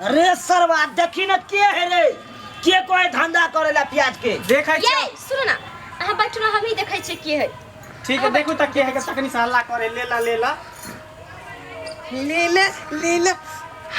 रे सरवा देखी न के है रे के कोई धंधा करेला प्याज के देखै ये छियै सुनू ना अहाँ बैठू ना हम ही देखै छियै के है ठीक है देखू त के है के तखनी से हल्ला करे लेला लेला ले ले ले ले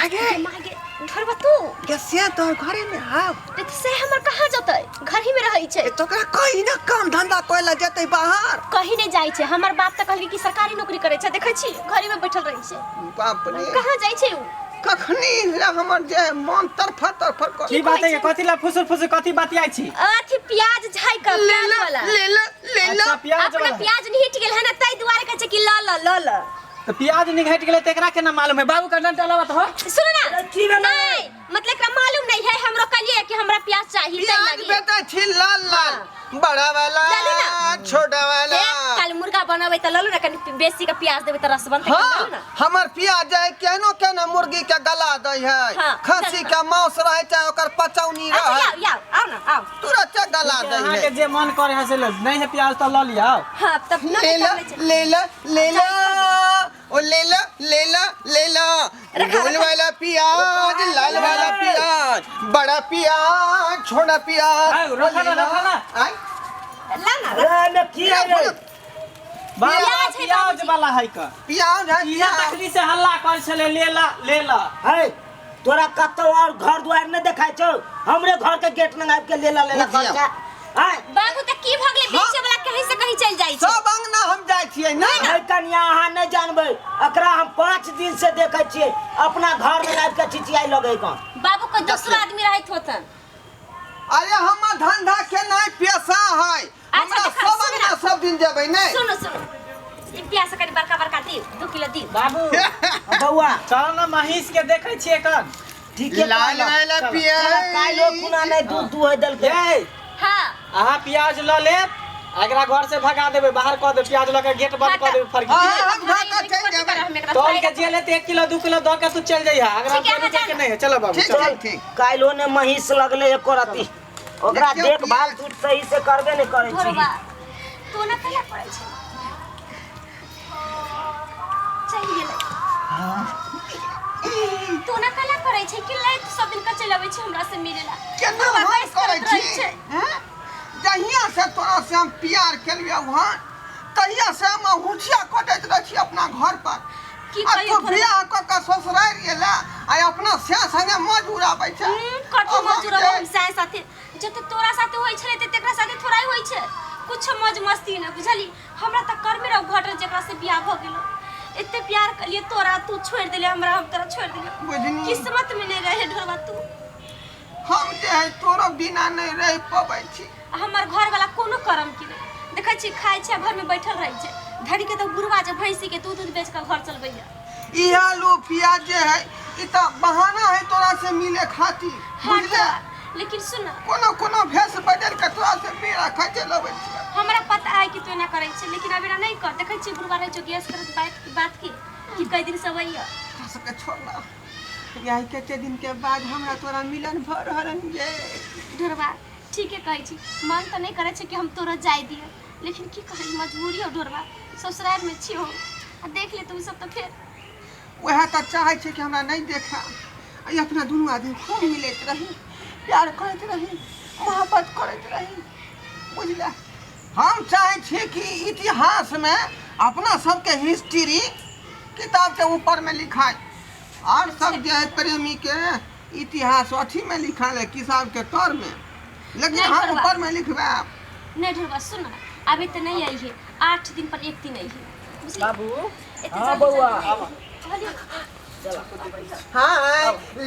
आगे मागे घरवा तू गसिया तोहर घरे में आव ते से हमर कहाँ जतै घर ही में रहै छै ए तोकरा कहीं ना काम धंधा करे ला जेतै बाहर कहीं नहीं जाइ छै हमर बाप तऽ कहलकै कि सरकारी नौकरी करै छै देखै छी घरे में बैठल रहै छै बाप रे कहाँ जाइ छै उ कखनी रे हमर जे मन तरफर तरफर कर की बात है कथी ला फुसुर फुसुर कथी बतियाइ छी अथी प्याज झाइ के ले प्याज ले वाला ले ले ले ले अच्छा प्याज अपना वाला प्याज निहिट गेल है ना ताहि दुआरे कहै छै कि ल ल ल ल तो प्याज निघट गेलै त एकरा केना मालूम है बाबू का डंटा लावत हो सुनो ना अरे की भेलै? नहीं मतलब एकरा मालूम नहीं है हमरो कहलिए कि हमरा प्याज चाही ताहि प्याज लागी बेटा छी लाल लाल बड़ा वाला लालू ना। छोटा वाला हे, काल मुर्गा बनबै तऽ ललू ना कनि बेसी के प्याज देबै तऽ रस बनतै हाँ ललू ना हमर प्याज है केनो केनो मुर्गी के गला दै है हाँ, खस्सी चल। के मांस रहे चाहे ओकर पचौनी अच्छा रहे याओ याओ आओ ना आओ तुरंत गला दै अहाँ है के जे मन करे है से ले नहीं है प्याज तो ल लिया हाँ तब ना ले ला ले ला ले ला ओ ले ला ले ला ले ला रखा, गोल रखा। वाला प्याज लाल वाला प्याज बड़ा प्याज छोटा प्याज आय, ओ रखा ले ना, ला। रखा ना। आय ला ना रे में की है रे बाबा प्याज है प्याज बाबूजी। वाला है का प्याज है इहे प्याज तकनी से हल्ला कर छले ले ला ले ला है तोरा कतौ और घर दुआर नहीं देखाय छौ हमरे घर के गेट लंग आबि के लेला लेला बुझिया। खर्चा आय बाबू तऽ की भऽ गेलै बेचे वाला कहीं से कहीं चलि जाइ छै सब अंगना हम जाइ छियै ने है कनिया अहाँ नहीं जानबै एकरा हम 5 दिन से देखै छियै अपना घर में आबि के चिचियाइ लगै कन बाबू को दोसरो आदमी रहैत होतन अरे हमर धंधा के नहीं पैसा है हमरा देखा, सब सुन अंगना ना। सब दिन जेबै ने सुनो सुनो ई प्याज कनि बड़का बड़का दियौ 2 किलो दियौ बाबू बौआ चल ना महीष के देखै छियै कन ठीके लाल कहलह। वाला चलो। प्याज काल्हि खुना नहीं दूध दुहै देलकै ये हाँ अहाँ प्याज ल लेब आ एकरा घर से भगा देबै बाहर कऽ देबै प्याज लऽ के गेट बंद कऽ देबै फरकी हाँ, हम घर के चलि जेबै। तौल के जे लेते 1 किलो 2 किलो दऽ के तू चल जइहा अगरा ठीक है, रुकै के अहाँ नहीं है चलो बाबू ठीक चलो ठीक ठीक काल्हि ने महीष लगले एको रति ओकरा देखियौ देखभाल पियाज। तू सही से करबे नहीं करै छी घरवा तू ना कहिया पड़ै छै चलि गेलै तू ना कला करै छै कि लैत सब दिन के चलि अबै छै हमरा से मिले ला केना तोरा हम बहस करै करैत रहै छी छै। हैं? जहिया से तोरा से हम प्यार केलियौ हन तहिया से हम हुचिया कटैत रहै छी अपना घर पर की आ कहियौ तू थोड़ा- बियाह कऽ के ससुरारि गेला आ अपना से संगे मौज उड़ाबै छै कथी अब हम मजूर जे- हम साय साथे जते तोरा साथे होइ छलै ते तेकरा साथे थोड़ा होइ छै कुछ मौज मस्ती न बुझली हमरा तऽ कर्मे रह घटल जेकरा से बियाह भऽ गेलो एते प्यार कलिए तोरा तू छोड़ देले हमरा हम तोरा छोड़ देलिए बुझनी किस्मत में नहीं रहे ढोरवा तू हम जे है तोरो बिना नहीं रह पबै छी आ हमर घर वाला कोनो करम के नहीं देखै छी खाइ छै आ घर में बैठल रहै छै धरी के तऽ बुढ़वा जे भैंसी के दूध उध बेच के घर चलबैया ई आलू प्याज जे है ई तऽ बहाना है तोरा से मिले खातिर हाँ बुझले तऽ, लेकिन सुन ना, कोनो कोनो भेष बदल के तोरा से मेरा खाइ लबै छी हमरा पता है कि तू एना करै छै लेकिन अब एना नहीं कर देखै छी बुढ़वा रहै छौ गैस करत बात बात के कि कई दिन से अबैया तोरा सबके छोड़ना यही कते दिन के बाद हमरा तोरा मिलन भऽ रहल हन ये ढोरबा ठीके कहै छी मन तऽ नहि करै छै कि हम तोरा जाय दिअ लेकिन की करी मजबूरी हो ढोरबा ससुराल में छी हम आ देख ले तू सब तऽ फेर वएह तऽ चाहै छै कि हमरा नहि देखा आ ई अपना दुनू आदमी खूब मिलैत रही प्यार करैत रही मोहब्बत करैत रही बुझले हम चाहै छी कि इतिहासमे अपना सबके हिस्ट्री किताबके ऊपरमे लिखाइ आओर सब जे है प्रेमीके इतिहास अथीमे लिखल है किताबके तरमे लेकिन नहि हम करबा। ऊपरमे लिखबायब नहि ढोरबा सुन ना अभी तऽ नहि आई है 8 दिन पर एक दिन आई है बुझली? बाबू एते हाँ, जल्दी बौआ। जल्दी नहि आई है। कहलियौ हाँ।